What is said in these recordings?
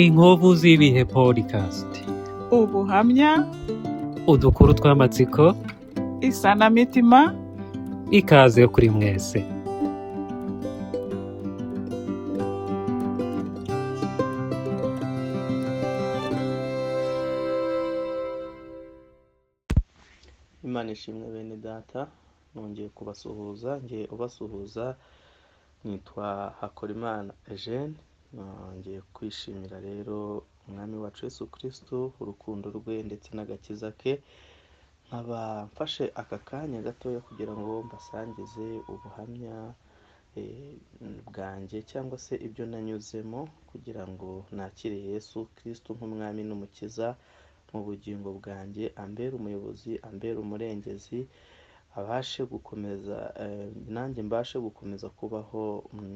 Inkovu z'ibihe podcast, ubuhamya, udukuru tw'amatsiko, isanamitima. Ikaze kuri mwese. Imana ishimwe bene data, nongeye kubasuhuza. Ngiye ubasuhuza nitwa Hakorimana Eugene. Nongeye kwishimira rero umwami wacu Yesu Kristo, urukundo rwe ndetse n'agakiza ke. Nkaba mfashe aka kanya gatoya kugira ngo mbasangize ubuhamya bwanjye cyangwa se ibyo nanyuzemo kugira ngo nakire Yesu Kristo nk'umwami n'umukiza mu bugingo bwanjye, ambere umuyobozi, ambere umurengezi, abashe gukomeza nanjye mbashe gukomeza kubaho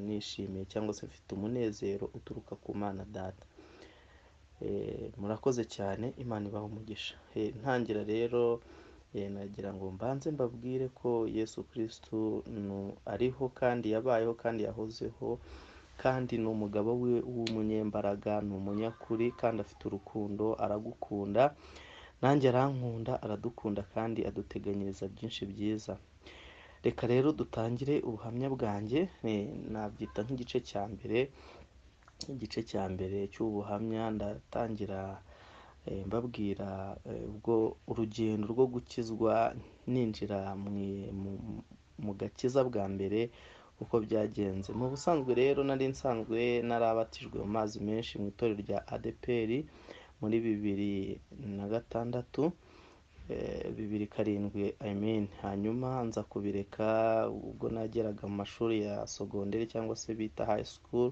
nishimiye cyangwa se mfite umunezero uturuka ku Mana Data. Murakoze cyane, Imana ibahe umugisha. Ntangira rero nagira ngo mbanze mbabwire ko Yesu Kristo ariho kandi yabayeho kandi yahozeho, kandi ni umugabo we w'umunyembaraga, ni umunyakuri kandi afite urukundo, aragukunda, nanjye arankunda, aradukunda kandi aduteganyiriza byinshi byiza. Reka rero dutangire ubuhamya bwanjye, nabyita nk'igice cya mbere. Igice cya mbere cy'ubuhamya ndatangira mbabwira ubwo urugendo rwo gukizwa ninjira mu gakiza bwa mbere uko byagenze. Mu busanzwe rero nari nsanzwe narabatijwe mu mazi menshi mu itorero rya ADEPR muri 2006, 2007 I mean. Hanyuma nza kubireka ubwo nageraga mu mashuri ya sogonderi cyangwa se bita high school,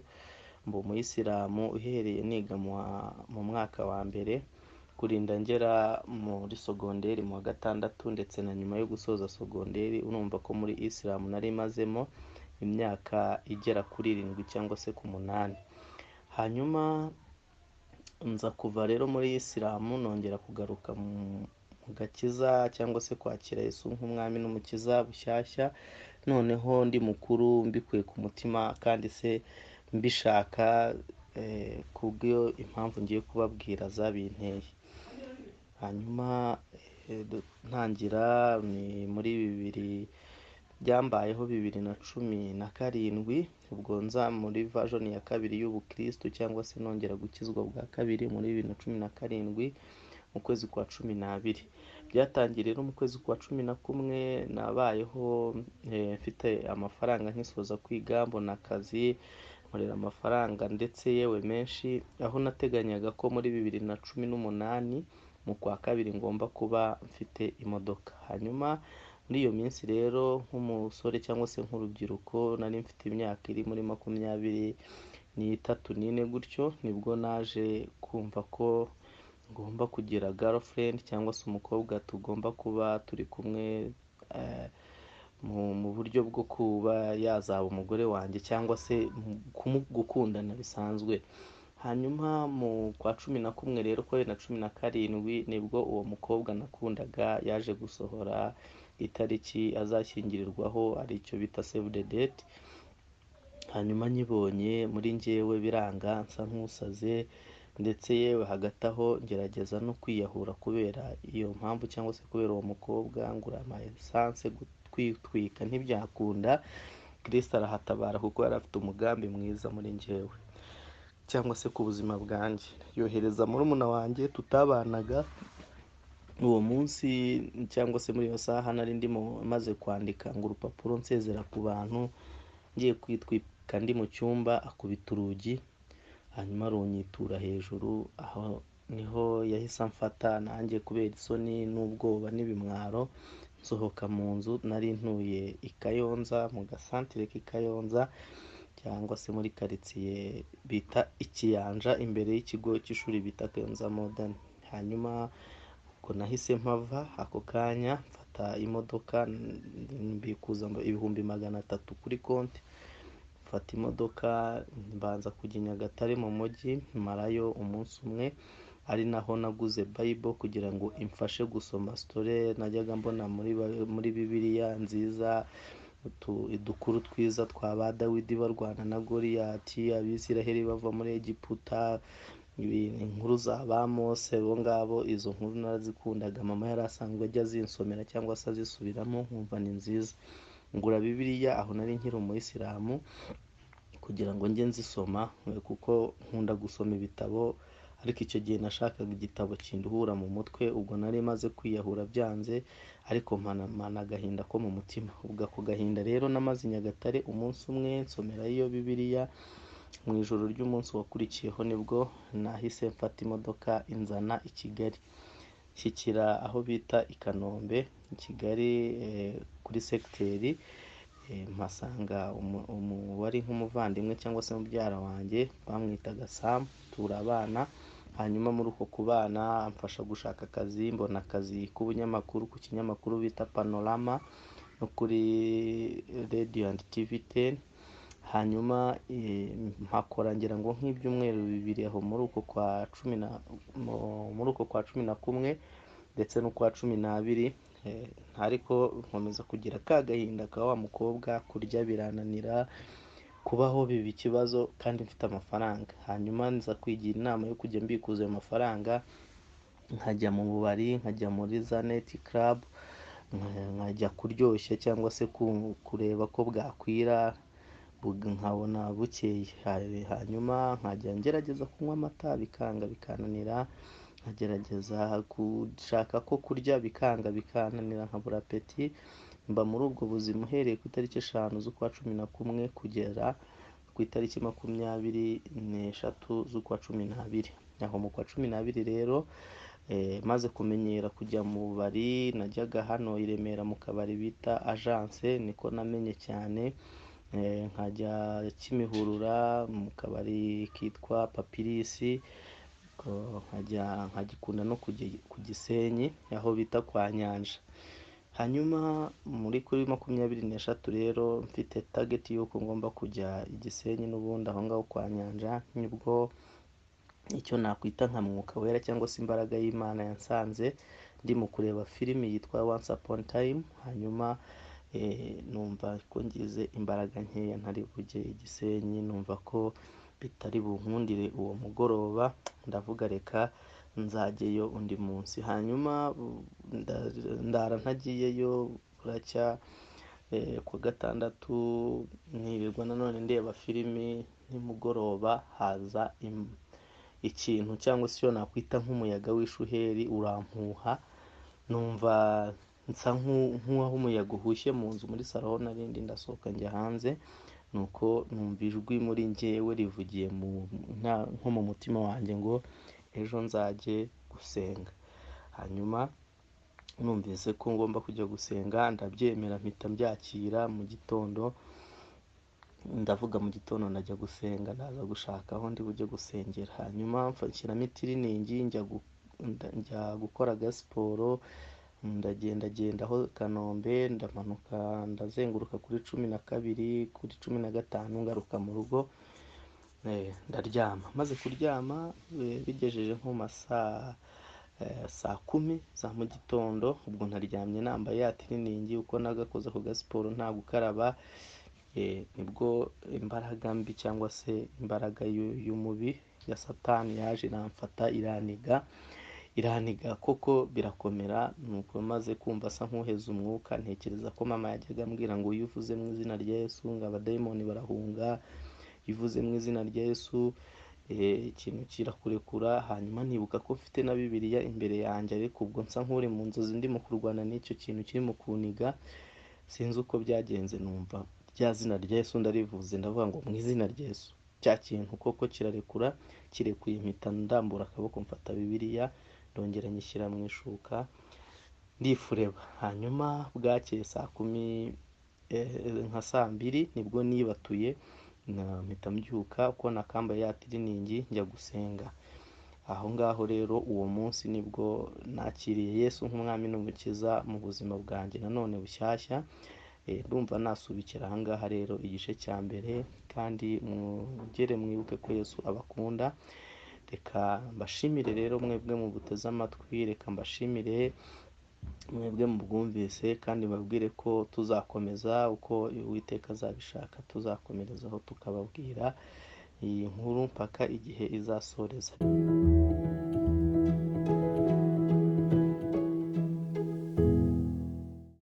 mba umuyisilamu uhereye niga mu mwaka wa mbere kurinda ngera muri sogonderi mu wa gatandatu, ndetse na nyuma yo gusoza sogonderi urumva ko muri isilamu nari mazemo imyaka igera kuri 7 cyangwa se ku 8. Hanyuma nza kuva rero muri isilamu nongera kugaruka mu gakiza cyangwa se kwakira Yesu nk'umwami n'umukiza bushyashya, noneho ndi mukuru mbikuye ku mutima kandi se mbishaka, kubw'iyo impamvu ngiye kubabwira zabinteye. Hanyuma ntangira ni muri bibiri, byambayeho 2017, ubwo nza muri version ya kabiri y'ubukristo cyangwa se nongera gukizwa bwa kabiri muri 2017 mu kwezi kwa 12. Byatangiye rero mu kwezi kwa 11, nabayeho mfite amafaranga nkisoza kwiga, mbona akazi, nkorera amafaranga ndetse yewe menshi, aho nateganyaga ko muri 2018 mu kwa kabiri ngomba kuba mfite imodoka. Hanyuma muri iyo minsi rero nk'umusore cyangwa se nk'urubyiruko nari mfite imyaka iri muri 23 24 gutyo, nibwo naje kumva ko ngomba kugira girlfriend cyangwa se umukobwa tugomba kuba turi kumwe mu buryo bwo kuba yazaba umugore wanjye cyangwa se gukundana bisanzwe. Hanyuma mu kwa 11 rero kwa 2017 nibwo uwo mukobwa nakundaga yaje gusohora itariki azashyingirirwaho, aricyo bita save the date. Hanyuma nyibonye muri njyewe biranga, nsa nk'usaze, ndetse yewe hagati aho ngerageza no kwiyahura kubera iyo mpamvu cyangwa se kubera uwo mukobwa, ngura ama essence kwitwika ntibyakunda. Kristo arahatabara kuko yari afite umugambi mwiza muri njyewe cyangwa se ku buzima bwanjye. Yohereza murumuna wanjye tutabanaga uwo munsi cyangwa se muri iyo saha nari ndimo maze kwandika ngo urupapuro nsezera ku bantu, ngiye kwitwika ndi mu cyumba, akubita urugi hanyuma runyitura hejuru. Aho niho yahise amfata nanjye kubera isoni n'ubwoba n'ibimwaro, nsohoka mu nzu nari ntuye i Kayonza, mu gasantere k'i Kayonza cyangwa se muri karitsiye bita Ikiyanja, imbere y'ikigo cy'ishuri bita Kayonza Modern. Hanyuma ubwo nahise mpava ako kanya, mfata imodoka mbikuza 300,000 kuri konti, mfata imodoka mbanza kujya i Nyagatare mu mujyi, marayo umunsi umwe, ari naho naguze Bible kugira ngo imfashe gusoma story najyaga mbona muri Bibiliya nziza, udukuru twiza twa ba Dawidi barwana na Goliyati, Abisiraheli bava muri Egiputa, Inkuru za ba Mose, bo ngabo izo nkuru narazikundaga. Mama yari asanzwe ajya azinsomera cyangwa se azisubiramo, nkumva ni nziza. Ngura Bibiliya aho nari nkiri umuyisilamu kugira ngo njye nzisoma, kuko nkunda gusoma ibitabo, ariko icyo gihe nashakaga igitabo kinduhura mu mutwe. Ubwo nari maze kwiyahura byanze, ariko mpana agahinda ko mu mutima. Ubwo ako gahinda rero namaze i Nyagatare umunsi umwe nsomerayo iyo Bibiliya. Mu ijoro ry'umunsi wakurikiyeho nibwo nahise mfata imodoka inzana i Kigali, nshyikira aho bita i Kanombe i Kigali, kuri segiteri, mpasanga wari nk'umuvandimwe cyangwa se mubyara wanjye, bamwitaga Sam, turabana. Hanyuma muri uko kubana amfasha gushaka akazi, mbona akazi k'ubunyamakuru ku kinyamakuru bita Panorama no kuri Radio and TV 10. Hanyuma mpakora ngira ngo nk'ibyumweru 2 aho muri uko kwa cumi na, muri uko kwa cumi na kumwe ndetse n'ukwa 12, ariko nkomeza kugira ka gahinda ka wa mukobwa, kurya birananira, kubaho biba ikibazo kandi mfite amafaranga. Hanyuma nza kwigira inama yo kujya mbikuza ayo mafaranga, nkajya mu bubari, nkajya muri za night club, nkajya kuryoshya cyangwa se kureba ko bwakwira, nkabona bukeye. Hanyuma nkajya ngerageza kunywa amata bikanga bikananira, nkagerageza gushaka ko kurya bikanga bikananira, nkabura apeti. Mba muri ubwo buzima uhereye ku itariki 5 z'ukwa 11 kugera ku itariki 23 z'ukwa 12. Aho mu kwa 12 rero, maze kumenyera kujya mu bubari, najyaga hano i Remera mu kabari bita Agence, niko namenye cyane. Nkajya Kimihurura mu kabari kitwa Papirisi, nkagikunda no ku Gisenyi aho bita kwa Nyanja. Hanyuma muri kuri 23 rero mfite target y'uko ngomba kujya i Gisenyi n'ubundi aho ngaho kwa Nyanja, nibwo icyo nakwita nka Mwuka Wera cyangwa se imbaraga y'Imana yansanze ndimo kureba filimi yitwa Once Upon Time. Hanyuma numva ko ngize imbaraga nkeya ntari bujye i Gisenyi, numva ko bitari bunkundire uwo mugoroba, ndavuga reka nzajyeyo undi munsi. Hanyuma ndara ntagiyeyo, buracya ku gatandatu nirirwa nanone ndeba filimi, nimugoroba haza ikintu cyangwa se icyo nakwita nk'umuyaga w'ishuheri urampuha, numva nsa nk'uwaho umuyaga uhushye mu nzu muri salo aho narindi, ndasohoka njya hanze, nuko numva ijwi muri njyewe rivugiye nko mu mutima wanjye ngo ejo nzajye gusenga. Hanyuma numvise ko ngomba kujya gusenga, ndabyemera mpita mbyakira. Mu gitondo ndavuga mu gitondo ndajya gusenga, ndaza gushaka aho ndi bujye gusengera. Hanyuma nshyiramo itiriningi, njya gukora agasiporo, ndagendagenda aho Kanombe, ndamanuka ndazenguruka kuri 12, kuri 15, ngaruka mu rugo, ndaryama. Maze kuryama bigejeje nko mu masaa saa 10 za mu gitondo, ubwo ntaryamye nambaye ya tiriningi, uko nagakoze ako gasiporo nta gukaraba, nibwo imbaraga mbi cyangwa se imbaraga y'umubi ya Satani yaje iramfata, iraniga koko birakomera. Nuko maze kumva asa nk'uheza umwuka, ntekereza ko mama yajyaga ambwira ngo iyo uvuze mu izina rya Yesu ngo abadayimoni barahunga, iyo uvuze mu izina rya Yesu ikintu kirakurekura. Hanyuma nibuka ko mfite na Bibiliya imbere yanjye, ariko ubwo nsa nk'uri mu nzozi ndimo kurwana n'icyo kintu kirimo kuniga, sinzi uko byagenze, numva rya zina rya Yesu ndarivuze, ndavuga ngo mu izina rya Yesu, cya kintu koko kirarekura. Kirekuye mpita ndambura akaboko mfata Bibiliya, ndongera nyishyira mu ishuka ndifureba. Hanyuma bwakeye saa 10 nka saa 2 nibwo nibatuye, mpita mbyuka uko nakambaye ya tiriningi njya gusenga. Aho ngaho rero uwo munsi nibwo nakiriye Yesu nk'umwami n'umukiza mu buzima bwanjye nanone bushyashya. Ndumva nasubikira aha ngaha rero igice cya mbere, kandi mwongere mwibuke ko Yesu abakunda. Reka mbashimire rero mwebwe mubuteze amatwi, reka mbashimire mwebwe mubwumvise, kandi mbabwire ko tuzakomeza uko Uwiteka azabishaka, tuzakomerezaho tukababwira iyi nkuru mpaka igihe izasoreza.